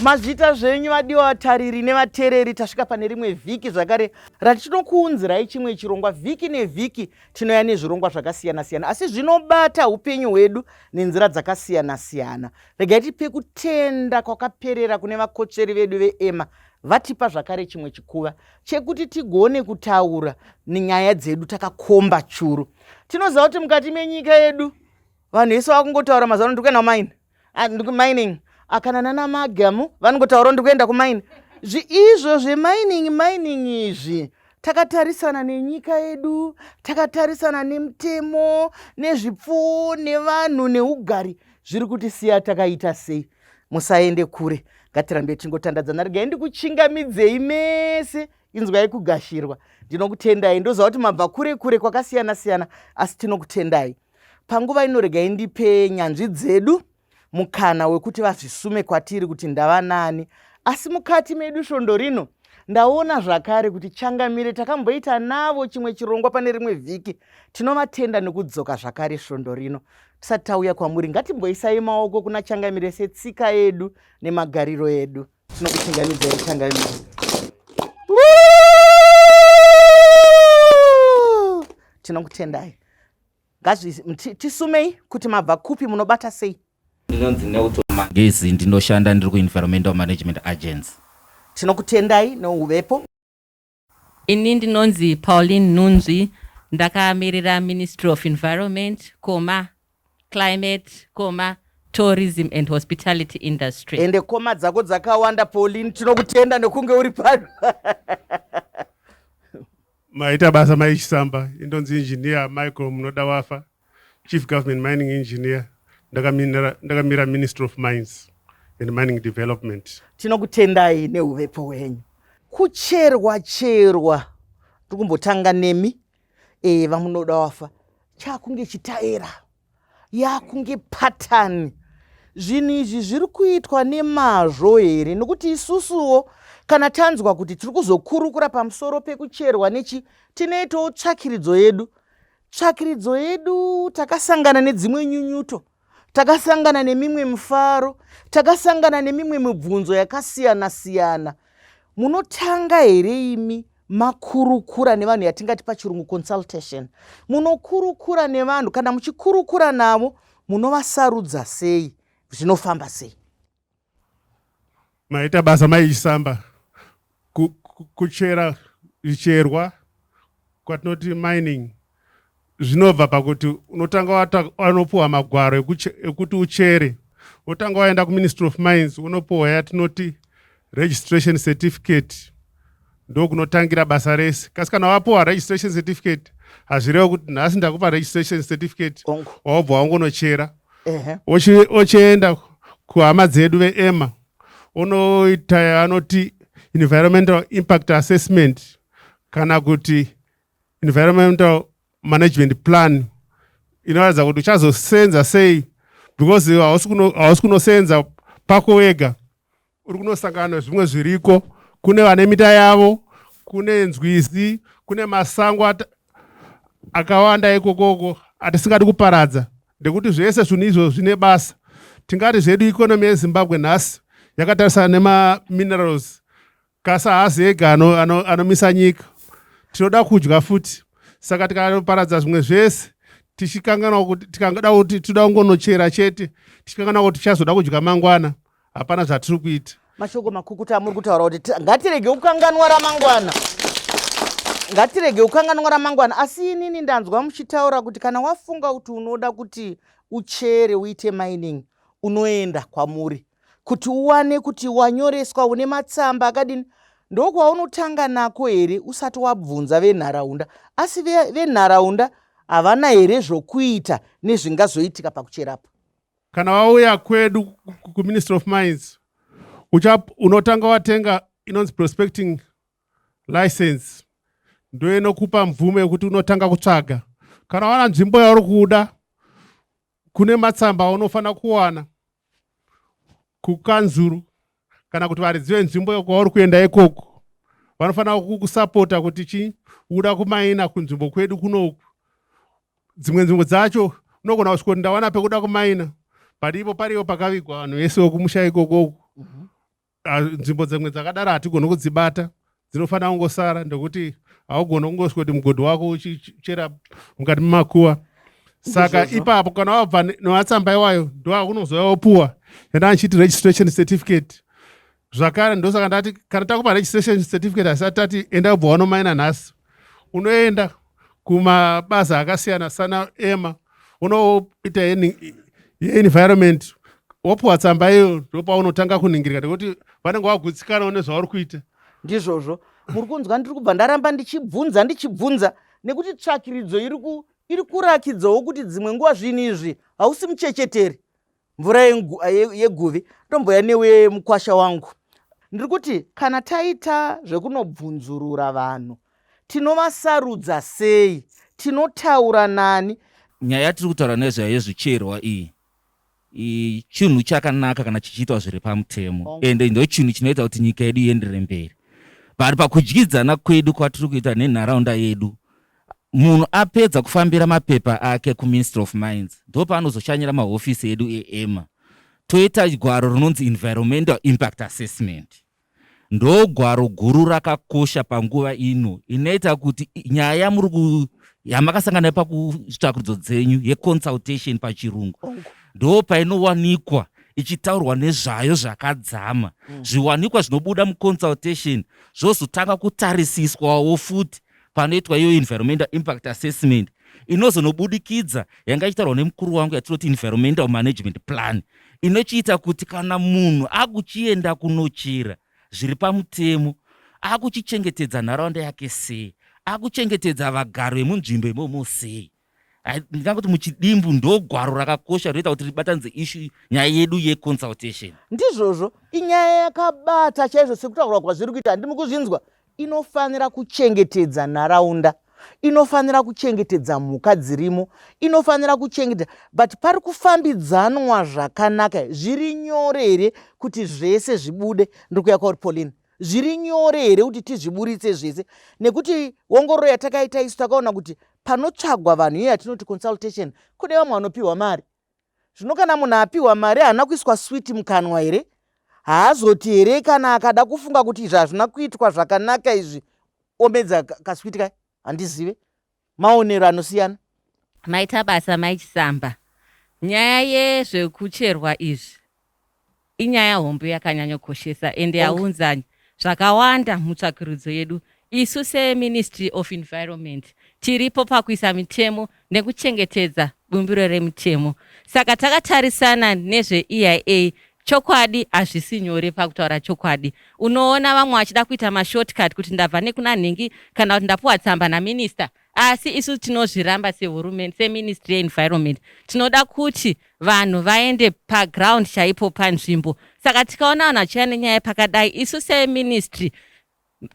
Mazvita zvenyu vadiwa vatariri nevateereri, tasvika pane rimwe vhiki zvakare ratinokuunzirai chimwe chirongwa. Vhiki nevhiki tinouya nezvirongwa zvakasiyana-siyana, asi zvinobata upenyu hwedu nenzira dzakasiyana-siyana. Regai tipe kutenda kwakaperera kune vakotsveri vedu veEMA vatipa zvakare chimwe chikuva chekuti tigone kutaura nenyaya dzedu takakomba churu. Tinoziva kuti mukati menyika yedu vanhu vese vakungotaura mazuva ano, ndikuenda kumaini, ah, ndikumining, ah, kana nana magamu vanongotaurawo ndikuenda kumaini. Izvo zvemining mining izvi takatarisana nenyika yedu, takatarisana nemutemo, nezvipfuwo, nevanhu, neugari, zviri kutisiya takaita sei? Musaende kure, ngatirambe tingotandadzana. Regai ndikuchingamidzei mese, inzwai kugashirwa. Ndinokutendai, ndoziva kuti mabva kure kure kwakasiyana siyana, asi tinokutendai. Panguva ino regai ndipe nyanzvi dzedu mukana wekuti vazvisume kwatiri kuti ndava nani. Asi mukati medu svondo rino ndaona zvakare kuti changamire takamboita navo chimwe chirongwa pane rimwe vhiki. Tinovatenda nekudzoka zvakare svondo rino. Tisati tauya kwamuri, ngatimboisai maoko kuna changamire setsika yedu nemagariro edu. Tinokuchingamidzai changamire. Tinokutendai. Tisumei kuti mabva kupi, munobata sei? Ndinonzi Nelton Mangezi, ndinoshanda ndiri kuEnvironmental Management Agency. Tinokutendai neuvepo. Ini ndinonzi Pauline Nunzvi, ndakamirira Ministry of Environment, koma Climate, koma Tourism and Hospitality Industry. Ende koma dzako dzakawanda Pauline, tinokutenda nekunge uri pano. Maita basa Mai Chisamba, indonzi Engineer Michael Munodawafa, Chief Government Mining Engineer, ndakamira, ndakamira Ministry of Mines and Mining Development. Tinokutendai neuvepo hwenyu. Kucherwa cherwa, tikumbotanga nemi e, VaMunodawafa, chakunge chitaera yakunge patani. Zvinhu izvi zviri kuitwa nemazvo here? Nokuti isusuwo kana tanzwa kuti tiri kuzokurukura pamusoro pekucherwa nechi, tinoitawo tsvakiridzo yedu. Tsvakiridzo yedu takasangana nedzimwe nyunyuto, takasangana nemimwe mifaro, takasangana nemimwe mibvunzo yakasiyana siyana. Munotanga here imi makurukura nevanhu, yatingati pachirungu consultation? Munokurukura nevanhu, kana muchikurukura navo munovasarudza sei? Zvinofamba sei? Maita basa Mai Chisamba. Kuchera zvicherwa kwatinoti mining zvinobva pakuti unotanga wanopuwa magwaro ekuti uchere, wotanga waenda kuMinistry of Mines, unopuwa yatinoti registration certificate, ndokunotangira basa rese. Kasi kana wapuwa registration certificate hazvirevo kuti nhasi ndakupa registration certificate wabva wangonochera. Ochienda kuhama dzedu veEMA, unoita yaanoti environmental impact assessment kana kuti environmental management plan, inoratidza kuti uchazosenza sei, because hausi kunosenza pako wega, uri kunosangana nezvimwe zviriko. Kune vane mita yavo, kune nzwizi, kune masango akawanda ikokoko atisingadi kuparadza, ndekuti zvese zvinhu izvo zvine basa. Tingati zvedu economy yeZimbabwe nhasi yakatarisana nemaminerals, kasi haasi ega anomisa nyika. Tinoda kudya futi, saka tikanoparadza zvimwe zvese tichikanganwa kuti tikangada kuti tinoda kungonochera chete, tichikanganwa kuti tichazoda kudya mangwana, hapana zvatiri kuita. Mashoko makukuta amuri kutaura kuti ngatirege kukanganwa ramangwana, ngatirege kukanganwa ramangwana. Asi inini ndanzwa muchitaura kuti kana wafunga kuti unoda kuti uchere, uite mining, unoenda kwamuri kuti uwane kuti wanyoreswa, une matsamba akadini, ndokwaunotanga nako here usati wabvunza venharaunda? Asi venharaunda havana here zvokuita nezvingazoitika pakucherapo? Kana wauya kwedu kuMinistry of Mines, unotanga watenga inonzi prospecting license, ndo inokupa mvumo yekuti unotanga kutsvaga. Kana wana nzvimbo yauri kuda, kune matsamba aunofanira kuwana kukanzuru kana kuti varidzi venzvimbo kwauri kuenda ikoko vanofanira kukusapota kuti chi uda kumaina kunzvimbo kwedu kunoku. Dzimwe nzvimbo dzacho unogona kusvika kuti ndawana pekuda kumaina, but ipo paripo pakavigwa vanhu vese vekumusha ikokoko. Nzvimbo dzimwe dzakadaro hatigoni kudzibata, dzinofanira kungosara nekuti haugoni kungosvika kuti mugodhi wako uchichera mukati memakuva. Saka ipapo kana wabva nematsamba iwayo, ndoakunozouya wopuwa yanda ndichiti registration certificate zvakare. Ndosaka ndati kana takupa registration certificate, asati tati enda ubva wanomaina nhasi. Unoenda kumabasa akasiyana sana ema, unoita yeenvironment, wopuwa tsamba iyo, ndopaunotanga kuningirika nekuti vanenge vagutsikanawo nezvauri kuita. Ndizvozvo muri kunzwa, ndiri kubva ndaramba ndichibvunza ndichibvunza nekuti tsvakiridzo iri kurakidzawo kuti dzimwe nguva zvinhu izvi hausi muchecheteri mvura yeguvi. Ndomboya newe, mukwasha wangu. Ndiri kuti kana taita zvekunobvunzurura vanhu, tinovasarudza sei? Tinotaura nani? Nyaya yatiri kutaura nezvayo yezvicherwa iyi chinhu chakanaka kana chichiitwa zviri pamutemo, ende ndo chinhu chinoita kuti nyika yedu ienderere mberi. But pakudyidzana kwedu kwatiri kuita nenharaunda yedu, munhu apedza kufambira mapepa ake kuMinistry of Mines, ndo paanozoshanyira mahofisi edu eEMA, toita gwaro rinonzi environmental impact assessment. Ndo gwaro guru rakakosha panguva ino inoita kuti nyaya yamuri yamakasangana nayo pakutsvakurudzo dzenyu yeconsultation pachirungu, ndo painowanikwa ichitaurwa nezvayo zvakadzama. Zviwanikwa zvinobuda muconsultation zvozotanga kutarisiswawo futi panoitwa iyo environmental impact assessment inozonobudikidza yanga ichitaurwa nemukuru wangu, yatinoti environmental management plan, inochiita kuti kana munhu akuchienda kunochera zviri pamutemo, akuchichengetedza nharaunda yake sei, akuchengetedza vagari vemunzvimbo imomo sei. Ndingangoti muchidimbu, ndo gwaro rakakosha rinoita kuti ribatanidze issue, nyaya yedu yeconsultation. Ndizvozvo, inyaya yakabata chaizvo sekutaurwa kwazviri kuita. Handimi kuzvinzwa, inofanira kuchengetedza nharaunda, inofanira kuchengetedza mhuka dzirimo, inofanira kuchengeta, but pari kufambidzanwa zvakanaka? Zviri nyore here kuti zvese zvibude? Ndiri kuya kwauri, Pauline. Zviri nyore here kuti tizviburitse zvese? Nekuti ongororo yatakaita isu, takaona kuti panotsvagwa vanhu, iyo yatinoti consultation, kune vamwe vanopiwa mari. Zvino kana munhu apiwa mari, haana kuiswa switi mukanwa here? Haazoti here kana akada kufunga kuti izvi hazvina kuitwa zvakanaka izvi, omedza kaswiti kai? Handizive, maonero anosiyana. Maita basa, Maichisamba. Nyaya yezvekucherwa izvi inyaya hombe yakanyanyokoshesa, ende yaunza zvakawanda mutsvakurudzo yedu. Isu seMinistry of Environment tiripo pakuisa mitemo nekuchengetedza bumbiro remitemo, saka takatarisana nezveEIA. Chokwadi hazvisi nyore. Pakutaura chokwadi, unoona vamwe vachida kuita mashortcut kuti ndabva nekuna nhingi kana kuti ndapuwa tsamba naminista, asi isu tinozviramba sehurumende, seMinistry yeEnvironment. Tinoda kuti vanhu vaende paground chaipo, panzvimbo. Saka tikaona vanhu vachiuya nenyaya pakadai, isu seministry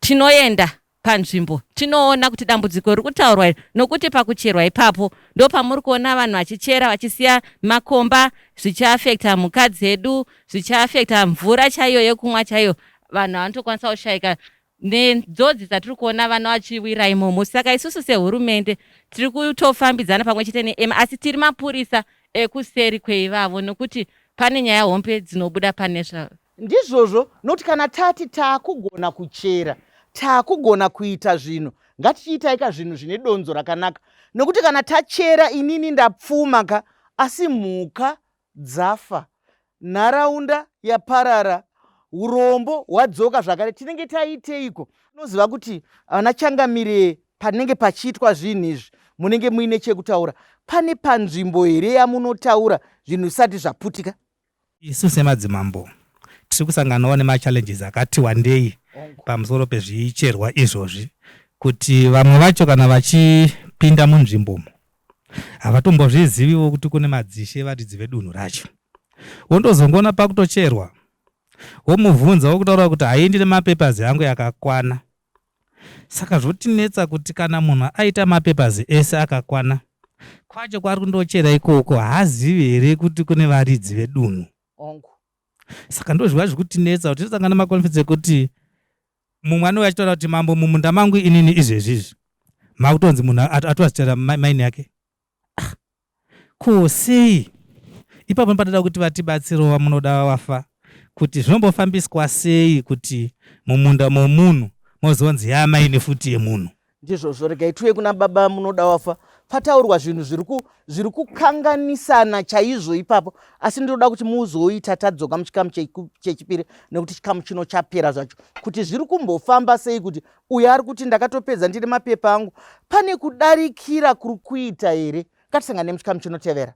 tinoenda panzvimbo, tinoona kuti dambudziko riri kutaurwa iri, nokuti pakucherwa ipapo ndo pamuri kuona vanhu vachichera vachisiya makomba, zvichiafecta mhuka dzedu, zvichiafecta mvura chaiyo yekumwa chaiyo. Vanhu vanotokwanisa kushayika nenjodzi dzatiri kuona vana vachiwira imomo. Saka isusu sehurumende tiri kutofambidzana pamwe chete neEMA, asi tiri mapurisa ekuseri kweivavo, nokuti pane nyaya hombe dzinobuda pane zva Ndizvozvo, nokuti kana tati taakugona kuchera, taakugona kuita zvinhu, ngatichiitai ka zvinhu zvine donzo rakanaka. Nokuti kana tachera, inini ndapfuma ka, asi mhuka dzafa, nharaunda yaparara, urombo hwadzoka zvakare, tinenge taiteiko? Unoziva kuti vana changamire, panenge pachiitwa zvinhu izvi munenge muine chekutaura. Pane panzvimbo here yamunotaura zvinhu zvisati zvaputika? Isu semadzimambo tiri kusanganawo nemachallenges akati wandei pamusoro pezvicherwa izvozvi, kuti vamwe vacho kana vachipinda munzvimbomo havatombozviziviwo kuti kune madzishe, varidzi vedunhu racho. Wondozongoona pakutocherwa, womubvunza, wokutaura kuti haiendi nemapapers yangu yakakwana. Saka zvotinetsa kuti kana munhu aita mapapers ese akakwana, kwacho kwaari kundochera ikoko haazivi here kuti kune varidzi vedunhu? Saka ndozviva zvikutinetsa kuti tinosangana nemaconflicts ekuti mumwe anouya achitaura kuti, "Mambo, mumunda mangu inini izvezvi izvi makutonzi munhu atowazitera maini yake." Ah, ko sei? Ipapo panoda kuti vatibatsirewo, vamunoda wafa. Kuti zvinombofambiswa sei kuti mumunda momunhu mozonzi yamaini futi yemunhu? Ndizvozvo, regai tiuye kuna baba Munodawafa. Pataurwa zvinhu zviri kukanganisana chaizvo ipapo, asi ndinoda kuti muzoita tadzoka muchikamu chechipiri, nekuti chikamu chino chapera zvacho, kuti zviri kumbofamba sei kuti uyo ari kuti ndakatopedza ndine mapepa angu, pane kudarikira kuri kuita here? Ngatisangane muchikamu chinotevera.